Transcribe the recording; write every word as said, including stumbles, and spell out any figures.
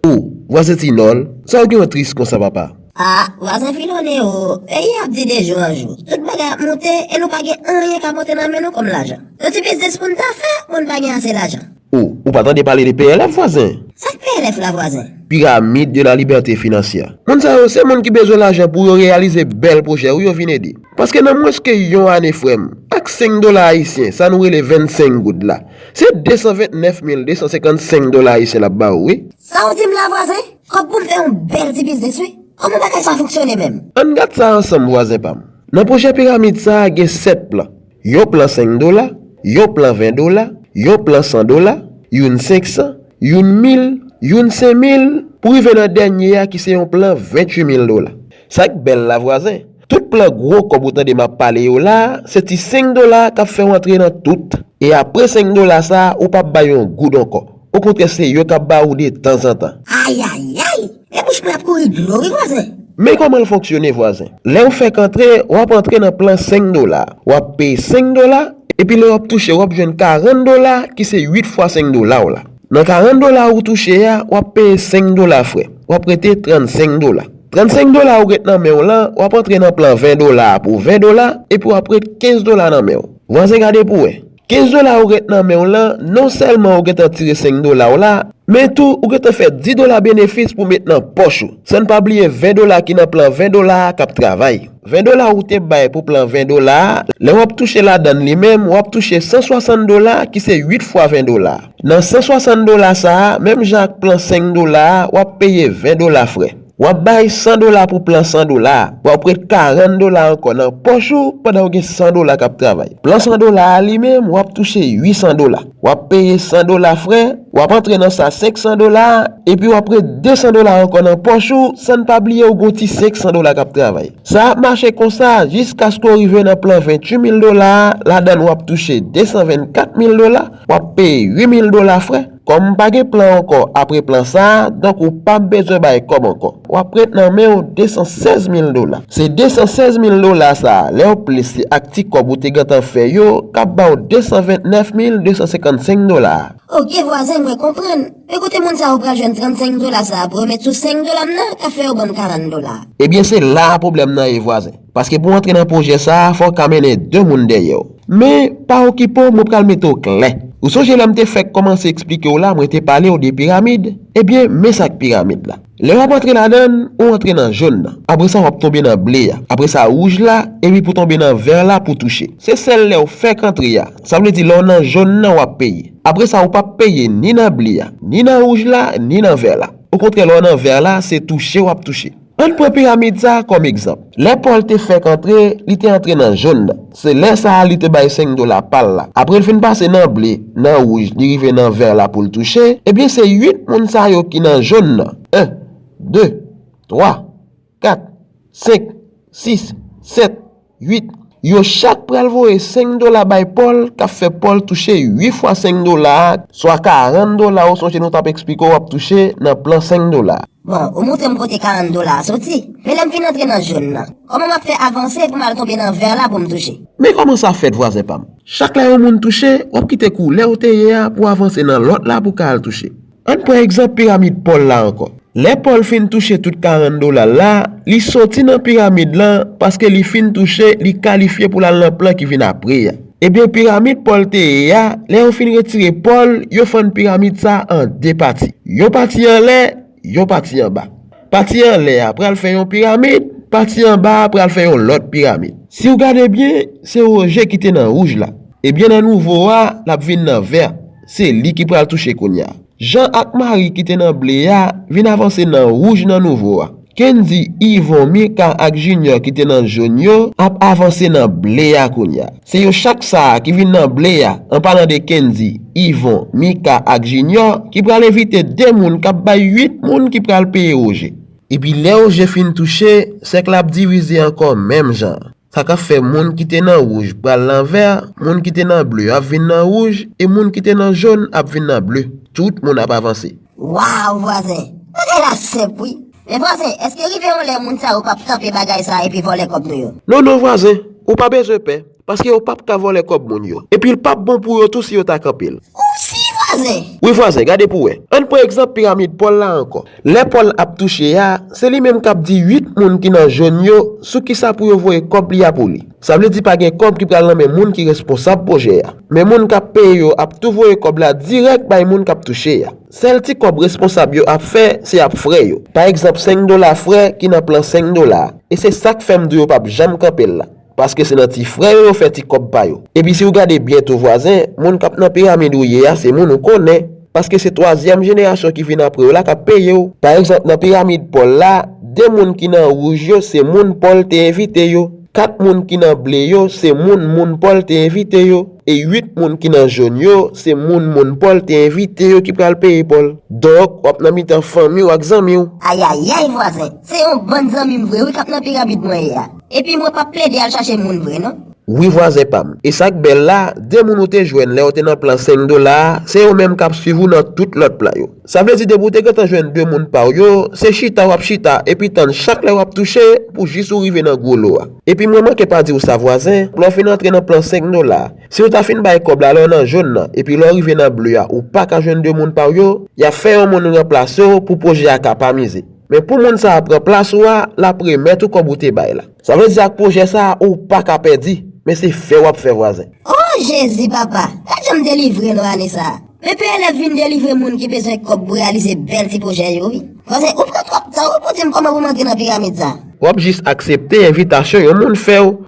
O, vwazen Ti Nòl, sa w gen w tris konsa, papa? A, vwazen Filone o, peyi ap di de jou an jou. Tout bagay ap monte e nou pa gen anyen k ap monte nan men nou kòm lajan. Yon ti biznis pou n ta fè, moun pa gen ase lajan. O, ou pa tande pale de P L F, vwazen? Sa k P L F la, vwazen? Pyramide de la liberté financière. Moun sa yo, se moun ki bezwen lajan pou yo reyalize bèl pwojè, wi, yo vin ede. Paske nan mwens ke yon ane, frè m, ak senk dola ayisyen, sa nou rele vennsenk goud la, se de san vennèf mil de san senkannsenk dola ayisyen l ap ba ou, wi. Sa w di m la, vwazen? Kòb pou m fè yon bèl ti biznis, wi. Kòman bagay sa fonksyone menm? Ann gad sa ansanm, vwazen pa m. Nan pwojè piramid sa a, gen sèt plan. Yon plan senk dola, yon plan ven dola, yon plan san dola, youn senk san, youn mil, youn senk mil, pou rive nan dènye a ki se yon plan venntuit mil dola. Sa k bèl la, vwazen, tout plan gwo kòb ou tande m ap pale yo la, se ti senk dola k ap fè w antre nan tout. E apre senk dola sa a, ou p ap bay yon goud ankò. Okontrè, se yo k ap ba ou de tanzantan. Ayayay! E bouch mwen ap kouri dlo, wi, vwazen. Men kòman l fonksyone, vwazen. Lè w fèk antre, w ap antre nan plan senk dola. W ap peye senk dola, epi lè w ap touche, w ap jwenn karant dola, ki se uit fwa senk dola w la. Nan karant dola ou touche a, w ap peye senk dola frè. W ap rete trannsenk dola. Trannsenk dola ou gen nan men w lan, w ap antre nan plan ven dola a pou ven dola, epi w ap ret kenz dola nan men w. Vwazen, gade pou w wè. Kenz dola ou ret nan men w lan, non sèlman ou gentan tire senk dola w la, men tou ou gentan fè dis dola benefis pou met nan pòch ou, san n pa bliye ven dola ki nan plan ven dola a k ap travay. Ven dola ou te bay pou plan ven dola a, lè w ap touche ladan l li menm, w ap touche san swasant dola, ki se uit fwa ven dola. Nan san swasant dola sa a, menm jan ak plan senk dola a, w ap peye ven dola frè. W ap bay san dola pou plan san dola a. W ap ret karant dola ankò nan pòch ou pandan w gen san dola k ap travay. Plan san dola a li menm, w ap touche uit san dola. W ap peye san dola frè, w ap antre nan sa senk san dola a, epi w ap ret de san dola ankò nan pòch ou, san n pa bliye w gen yon ti senk san dola k ap travay. Sa ap mache konsa jiskaske w rive nan plan venntuit mil dola a, ladan l w ap touche de san vennkat mil dola, w ap peye uit mil dola frè. Kòm m pa gen plan ankò apre plan sa a, donk ou p ap bezwen bay kòb ankò. W ap ret nan men w de san sèz mil dola. Se de san sèz mil dola sa a, lè w plis li ak ti kòb ou te gentan fè yo, k ap ba w de san vennèf mil de san senkannsenk dola a. Oke, vwazen, mwen konprann. Men kote moun sa yo pral jwenn trannsenk dola sa a pou yo met sou senk dola m nan, k ap fè yo ban m karant dola? Ebyen, se la a pwoblèm nan ye, vwazen. Paske pou w antre nan pwojè sa a, fò w ka mennen de moun dèyè w. Men, pa okipe w, mwen pral mete w klè. Ou sonje lè m te fèk kòmanse eksplike w la, mwen te pale w de piramid? Ebyen, men sa k piramid la. Lè w ap antre ladan l, ou antre nan jòn nan. Apre sa, w ap tonbe nan ble a. Apre sa, wouj la, epi pou tonbe nan vè la pou touche. Se sèl lè w fèk antre a. Sa vle di lè w nan jòn nan, w ap peye. Apre sa, ou p ap peye ni nan ble a, ni nan wouj la, ni nan vè la. Okontrè, lè w nan vè la, se touche w ap touche. Ann pran piramid sa a kòm egzanp. Lè Pòl te fèk antre, li te antre nan jòn nan. Se lè sa a li te bay senk dola pa l la. Apre l fin pase nan ble, nan wouj, li rive nan vè la pou l touche, ebyen se uit moun sa yo ki nan jòn nan. En, de, twa, kat, senk, sis, sèt, uit. Yo chak pral voye senk dola bay Pòl, k ap fè Pòl touche uit fwa senk dola a, swa karant dola, ou sonje nou t ap eksplike w ap touche nan plan senk dola a. Bon, ou montre m kote karant dola a soti. Men lè m fin antre nan jòn nan, kòman m ap fè avanse pou m al tonbe nan vè la pou m touche? Men kòman sa fèt, vwazen pa m? Chak lè yon moun touche, w ap kite koulè w te ye a pou w avanse nan lòt la pou w ka al touche. Ann pran egzanp piramid Pòl la ankò. Lè Pòl fin touche tout karant dola l la, li soti nan piramid lan paske li fin touche, li kalifye pou l al nan plan ki vin apre a. Ebyen, piramid Pòl te ye a, lè yo fin retire Pòl, yo fann piramid sa a an de pati. Yon pati anlè, yon pati anba. Pati anlè a pral fè yon piramid, pati anba a pral fè yon lòt piramid. Si w gade byen, se Woje ki te nan wouj la. Ebyen, nan nouvo a, l ap vin nan vè. Se li ki pral touche kounye a. Jean ak Marie ki te nan ble a vin avanse nan wouj nan nouvo a. Kendy, Yvon, Mika ak Junior ki te nan jòn yo ap avanse nan ble a kounye a. Se yo chak sa a ki vin nan ble a, an palan de Kendy, Yvon, Mika ak Junior, ki pral envite de moun k ap bay uit moun ki pral peye Woje. Epi lè Woje fin touche, sèk la ap divize ankò menm jan an. Sa k ap fè moun ki te nan wouj pral nan vè, moun ki te nan ble ap vin nan wouj, e moun ki te nan jòn ap vin nan ble. Tout moun ap avanse. Waw, vwazen! Bagay la senp, wi. Men vwazen, èske rive yon lè moun sa yo p ap kanpe bagay sa a epi vòlè kòb nou yo? Non, non, vwazen. Ou pa bezwen pè, paske yo p ap ka vòlè kòb moun yo. Epi l p ap bon pou yo tou si yo ta kanpe l. Ou si, Vwazen. Wi vwazen, gade pou wè. Ann pran egzanp piramid Pòl la ankò. Lè Pòl ap touche a, se li menm k ap di uit moun ki nan jòn yo sou kisa pou yo voye kòb li a pou li. Sa vle di pa gen kòb ki pral nan men moun ki responsab pwojè a. Men moun k ap peye yo ap tou voye kòb la dirèk bay moun k ap touche a. Sèl ti kòb responsab yo ap fè, se ap frè yo. Pa egzanp, senk dola frè ki nan plan senk dola a. E se sa k fè m di w yo p ap janm kanpe l la. Paske se nan ti frè yo yo fè ti kòb pa yo. Epi si w gade byen tou vwazen, moun k ap nan piramid ou ye a se moun ou konnen. Paske se twazyèm jenerasyon ki vin apre w la k ap peye w. Pa egzanp, nan piramid Pòl la, de moun ki nan wouj yo se moun Pòl te envite yo. Kat moun ki nan ble yo se moun moun Pòl te envite yo. E uit moun ki nan jòn yo se moun moun Pòl te envite yo ki pral peye Pòl. Donk, w ap nan mitan fanmi w ak zanmi w. Ayayay vwazen, se yon bann zanmi m vre wi k ap nan piramid mwen ye a. Epi mwen p ap plede al chache moun vre non. Wi vwazen pa m. E sa k bèl la, de moun ou te jwenn lè w te nan plan senk dola a, se yo menm k ap swiv ou nan tout lòt plan yo. Sa vle di depi w te gentan jwenn de moun pa w yo, se chita w ap chita epi tann chak lè w ap touche pou jis ou rive nan gwo lo a. Epi mwen manke pa di w sa vwazen, lè w fin antre nan plan senk dola a, si w ta fin bay kòb la lè w nan jòn nan, epi lè w rive nan ble a ou pa ka jwenn de moun pa w yo, y ap fè yon moun ranplase w pou pwojè a ka pa mize. Men pou moun sa a pran plas ou a, l ap remèt ou kòb ou te bay la. Sa vle di ak pwojè sa a ou pa ka pèdi, men se fè w ap fè vwazen. O Jezi papa, gad jan m delivre non ane sa a. Men P L F vin delivre moun ki bezwen kòb pou reyalize bèl ti pwojè yo wi. Vwazen, ou pran twòp tan wi pou di m kòman pou m antre nan piramid sa. W ap jis aksepte envitasyon yon moun fè w.